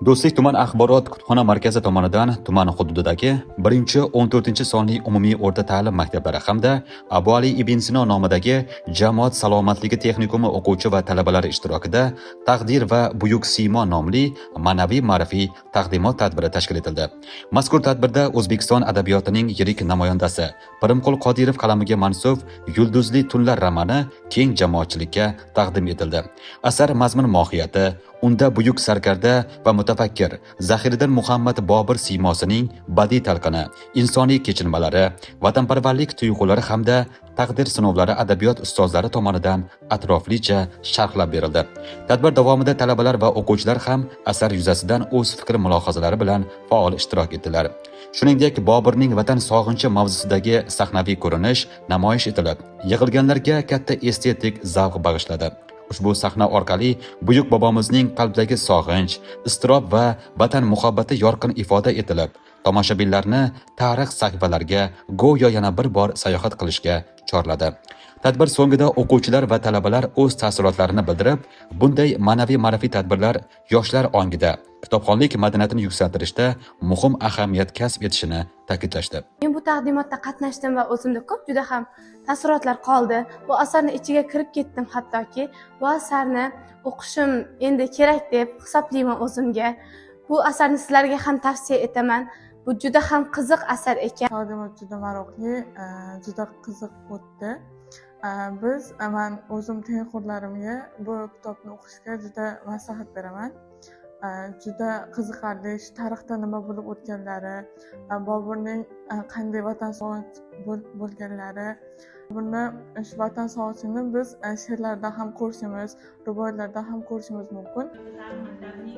Do'stlik tuman axborot kutubxona markazi tomonidan tuman hududidagi 1-14-sonli umumiy o'rta ta'lim maktablari hamda Abu Ali ibn Sino nomidagi jamoat salomatligi texnikumi o'quvchi va talabalari ishtirokida "Taqdir va buyuk siymo" nomli ma'naviy ma'rifiy taqdimot tadbiri tashkil etildi. Mazkur tadbirda O'zbekiston adabiyotining yirik namoyandasi Pirimqul Qodirov qalamiga mansub "Yulduzli tunlar" romani keng jamoatchilikka taqdim etildi. Asar mazmun mohiyati, unda buyuk sarkarda va mutafakkir Zahiriddin Muhammad Bobur siymosining badiiy talqini, insoniy kechinmalari, vatanparvarlik tuyg'ulari hamda taqdir sinovlari adabiyot ustozlari tomonidan atroflicha sharhlab berildi. Tadbir davomida talabalar va o'quvchilar ham asar yuzasidan o'z fikr mulohazalari bilan faol ishtirok etdilar. Shuningdek, Boburning vatan sog'inchi mavzusidagi sahnaviy ko'rinish namoyish etilib, yig'ilganlarga katta estetik zavq bag'ishladi. Ushbu sahna orqali buyuk bobomizning qalbidagi sog'inch, iztirob va vatan muhabbati yorqin ifoda etilib, tomoshabinlarni tarix sahifalariga go'yo yana bir bor sayohat qilishga chorladi. Tadbir so'ngida o'quvchilar va talabalar o'z taassurotlarini bildirib, bunday ma'naviy ma'rifiy tadbirlar yoshlar ongida kitobxonlik madaniyatini yuksaltirishda muhim ahamiyat kasb etishini ta'kidlashdi. Men bu taqdimotda qatnashdim va o'zimda ko'p juda ham taassurotlar qoldi. Bu asarni ichiga kirib ketdim, hattoki bu asarni o'qishim endi kerak deb hisoblayman o'zimga. Bu asarni sizlarga ham tavsiya etaman. Bu juda ham qiziq asar ekan. Taqdimot juda maroqli, juda qiziq o'tdi. Man o'zim tengqurlarimga bu kitobni o'qishga juda maslahat beraman. Juda qiziqarli, shu tarixda nima bo'lib o'tganlari, Boburning qanday vatansog'inch bo'lganlari, buni shu vatan sog'inchini biz she'rlarda ham ko'rishimiz, ruboiylarda ham ko'rishimiz mumkin. Maktabning